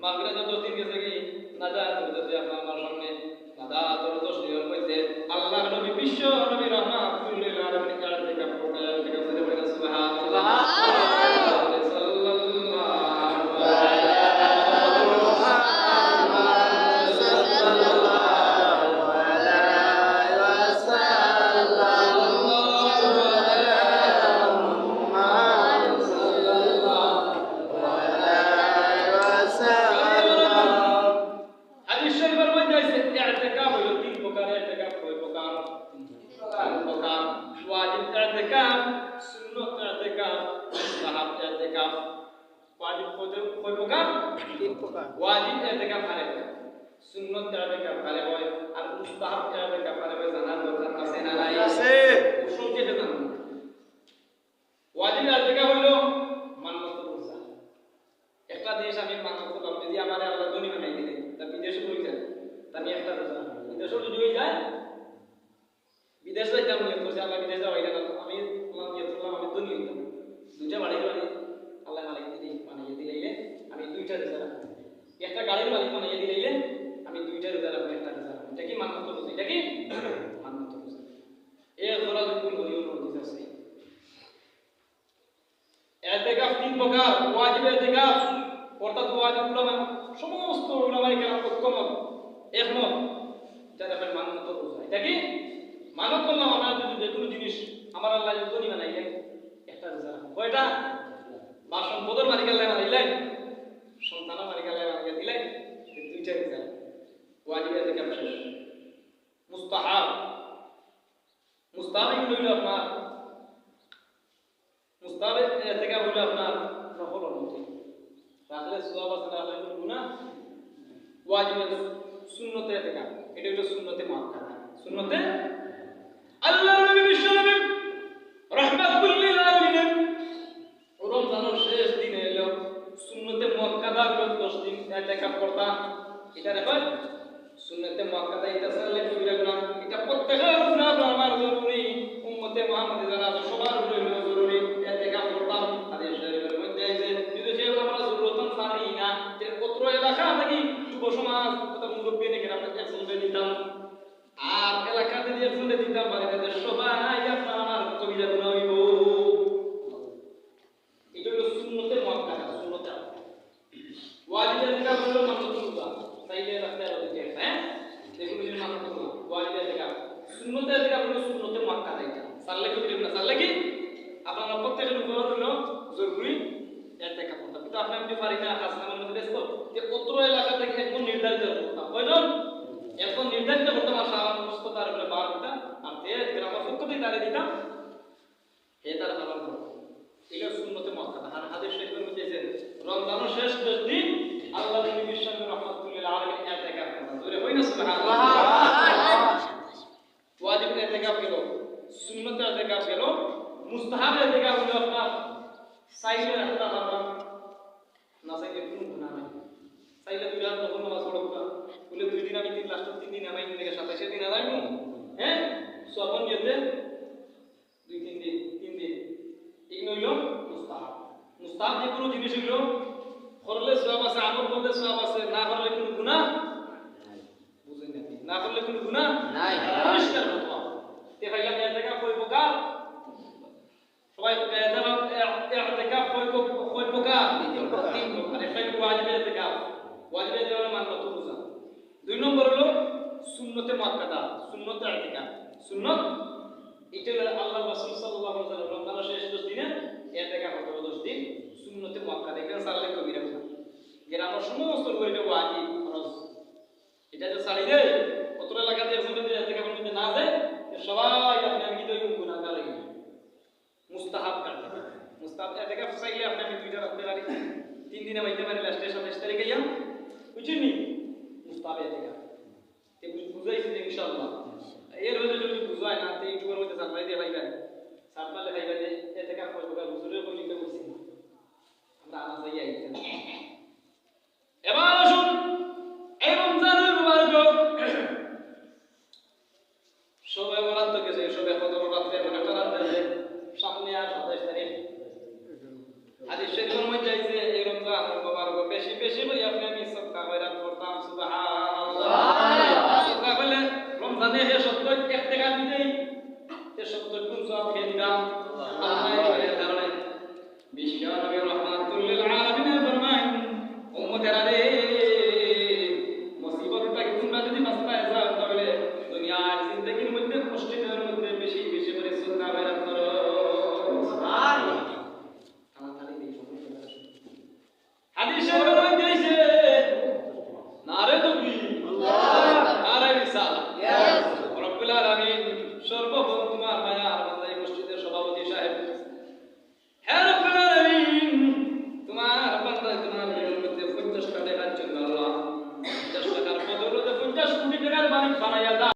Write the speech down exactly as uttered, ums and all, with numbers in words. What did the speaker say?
মাগরিবের দশ দিন গেছে কি, নাজাতুল দশ দিন আপনার আমার সামনে, নাজাতুল দশ দিনের মধ্যে আল্লাহর নবী, বিশ্ব নবী রহমাতুল্লিল আলামিন ইআতেকাফ করতে, ইআতেকাফ করে বলেন, "সুবহানাল্লাহ।" সাল্লাল্লাহু আলাইহি ওয়াসাল্লাম। হাদিস শরীফের মধ্যে আছে, ইআতেকাফ হইল তিন প্রকার, ইআতেকাফ কয় প্রকার? তিন প্রকার। ওয়াজিব ইআতেকাফ, সুন্নত ইআতেকাফ, মুস্তাহাব ইআতেকাফ। ওয়াজিব কয়, কয় প্রকার? তিন প্রকার। ওয়াজিব ইআতেকাফ কারে কয়, সুন্নত ইআতেকাফ কারে কয়, আর মুস্তাহাব ইআতেকাফ কারে কয়, জানার দরকার আছে না নাই? আছে। সংক্ষেপে জানবো। ওয়াজিব ইআতেকাফ হইল মান্নত রোজা। একটা জিনিস আমি মান্নত করলাম, যদি আমারে আল্লাহ ধনী বানাই দিলে, তা বিদেশে হয়ে যায়, তা আমি একটা রোজা রাখবো। বিদেশে যদি হয়ে যায়, বিদেশ যাইতাম নিয়ত করছি, আল্লাহ বিদেশ যাওয়াই না, আমি আল্লাহ নিয়ত করলাম, আমি ধনী হইতাম। দুইটা বাড়ির মালিক আল্লাহ মালিক দিলে, বানাইয়া দিলাইলে, আমি দুইটা রোজা রাখবো। একটা গাড়ির মালিক বানাইয়া দিলাইলে, আমি দুইটা রোজা রাখবো, একটা রোজা রাখবো। এটা কি মান্নত রোজা? এটা কি মান্নত রোজা? এর ধরা যদি ভুল হইও না, বুঝে আছে। ইআতেকাফ তিন প্রকার, ওয়াজিব ইআতেকাফ, অর্থাৎ ওয়াজিব উলামা, সমস্ত উলামায়ে কেরাম ঐক্যমত, একমত, এটা দেখেন মান্নত রোজা। এটা কি? মান্নত করলাম আমরা যদি যে কোনো জিনিস আমার আল্লাহ যদি ধনী বানাইলে, একটা রোজা রাখবো। কয়টা? বা সম্পদের মালিক আল্লাহ বানাইলে, সন্তানের মালিক আল্লাহ বানাইয়া দিলে, এই দুইটা রোজা রাখবো। ওয়াজিব ইআতেকাফ শেষ। মুস্তাহাব, মুস্তাহাব এগুলো হইল আপনার, মুস্তাহাব ইআতেকাফ হইল আপনার নফল অনুমতি। রাখলে সওয়াব আছে, না রাখলে কোনো গুনাহ। ওয়াজিব, সুন্নতে ইআতেকাফ, এটা হইল সুন্নতে মুআক্কাদা। সুন্নতে, আল্লাহর নবী, বিশ্ব নবী, রাহমাতুল লিল আলামিন, রমজানের শেষ দিনে এলো সুন্নতে মুআক্কাদা হইল দশ দিন ইআতেকাফ করতা। এটা দেখো, সুন্নতে মুআক্কাদা, এটা ছাড়লে কবিরা গুনাহ। এটা প্রত্যেকের উপরে আমার জরুরি, উম্মতে মুহাম্মদী যারা আছে সবার উপরে হইল জরুরি। ইআতেকাফ করতাম, হাদিস শরীফের মধ্যে আছে, যদি সে আমরা জরুরতন পারি না, যে অত্র এলাকা থাকি যুব সমাজ, অর্থাৎ মুরব্বী নাকি আমরা একজনকে দিতাম, আর এলাকা যদি একজনকে দিতাম পারি না, যে সবাই আপনার আমার কবিরা গুনাহ হইব। এটা হলো সুন্নতে মুআক্কাদা, সুন্নতে। ওয়াজিব ইআতেকাফ হলো মান্নত রোজা, চাইলে রাখতে পারো যদি একটা, হ্যাঁ? এগুলো যদি মান্নত রোজা, ওয়াজিব ইআতেকাফ। সুন্নতে ইআতেকাফ হলো সুন্নতে মুআক্কাদা এটা। ছাড়লে কি, না ছাড়লে কি? আপনারা প্রত্যেকের উপর হলো জরুরি ইআতেকাফ করতে। কিন্তু আপনি যদি পারি না, কাজ কামের মধ্যে ব্যস্ত, যে অত্র এলাকা থেকে একজন নির্ধারিত করতাম। কয়জন? একজন নির্ধারিত করতাম, আর সারা সুস্থ তার উপরে বার দিতাম, আর যে গ্রামের পক্ষ থেকে তারে দিতাম, হে তার পালন করবো। এটা সুন্নতে মুআক্কাদা। আর হাদিস শরীফের মধ্যে যে রমজানের শেষ দশ দিন আল্লাহ নবী বিশ্বনবী রহমাতুল্লিল আলামিন ইআতেকাফ করতেন। জোরে কই না সুবহানাল্লাহ। ওয়াজিব ইআতেকাফ গেল, সুন্নতে ইআতেকাফ গেল, মুস্তাহাব ইআতেকাফ হলো আপনার চাইলে রাখতে পারবা, না চাইলে কোনো গুনাহ নাই। চাইলে দুই রাত নফল নামাজ পড়ো না, বলে দুই দিন আমি তিন লাস্ট তিন দিন আমি ইন্দিকে সাতাইশে দিন আলাইমু, হ্যাঁ, সবন যেতে দুই তিন দিন, তিন দিন। এগুলো হইল মুস্তাহাব। মুস্তাহাব যে কোনো জিনিস হইল, করলে সওয়াব আছে, আমল করলে সওয়াব আছে, না করলে কোনো গুনাহ। বুঝলেন নাকি? না করলে কোনো গুনাহ নাই। পরিষ্কার কথা। তে ভাইয়া, ইআতেকাফ কয় প্রকার? সবাই ইআতেকাফ, ইআতেকাফ কয় প্রকার? তিন প্রকার। একটা হইল ওয়াজিব ইআতেকাফ। ওয়াজিব ইআতেকাফ মানে মান্নত রোজা। দুই নম্বর হলো সুন্নতে মুআক্কাদা, সুন্নতে ইআতেকাফ। সুন্নত, এটা হলো আল্লাহর রাসূল সাল্লাল্লাহু আলাইহি ওয়াসাল্লাম রমজানের শেষ দশ দিনে ইআতেকাফ করতে হবে দশ দিন, সুন্নতে মুআক্কাদা। এখানে ছাড়লে কবিরা গুনাহ। গ্রামের সমস্ত লোক এটা ওয়াজিব, ফরজ। এটা যে ছাড়ি দেয়, অত্র এলাকাতে একজন যদি ইআতেকাফের মধ্যে না যায়, সবাই আপনি আমি কিন্তু ওই গুনাহগার হয়ে গেলাম। মুস্তাহাব কাজ। মুস্তাহাব ইআতেকাফ চাইলে আপনি আমি দুইটা রাখতে পারি, তিন দিনে বাইতে পারি, লাস্টে সাতাইশ তারিখে যাম, বুঝছেন নি? মুস্তাহাব ইআতেকাফ। তে বুঝ-, বুঝাইছি যে ইনশাআল্লাহ। এর হইলে যদি বুঝায় না, তে YouTube-এর মধ্যে সাপ্লাই দিয়ে পাইবেন। সাপ্লাই পাইবেন যে ইআতেকাফ কয় প্রকার, হুজুরে কই লিখতে বলছি না। আমরা আনা যাই আইতে। এবার আসুন, এই রমজানুল মুবারক শবে বরাত তো গেছে, শবে কদর রাত্রে, মানে একটা রাত গেছে, সামনে আর সাতাইশ তারিখ। হাদিস শরীফের মধ্যে আইছে, এই রমজানুল মুবারক বেশি বেশি করে আপনি আমি হে সত্তর এক টেকা দিতেই, হে সত্তর গুণ সওয়াব কে দিতাম। আল্লাহ এর কারণে বিশ্বনবী রহমাতুল্লিল আলামিনে ফরমাইন, উম্মতেরা রে, মুসিবত থাকি তুমরা যদি বাঁচতায় চাও, তাইলে দুনিয়ার জিন্দেগির মধ্যে মসজিদের মধ্যে বেশি বেশি করি সুন্নাহ বয়ান করো। সুবহানাল্লাহ। তাড়াতাড়ি এই সময় চলে আসো। হাদিসের মধ্যে আইছে, নারে তকবীর, নারে রিসালাত। রব্বুল আলামিন সর্বপ্রথম তোমার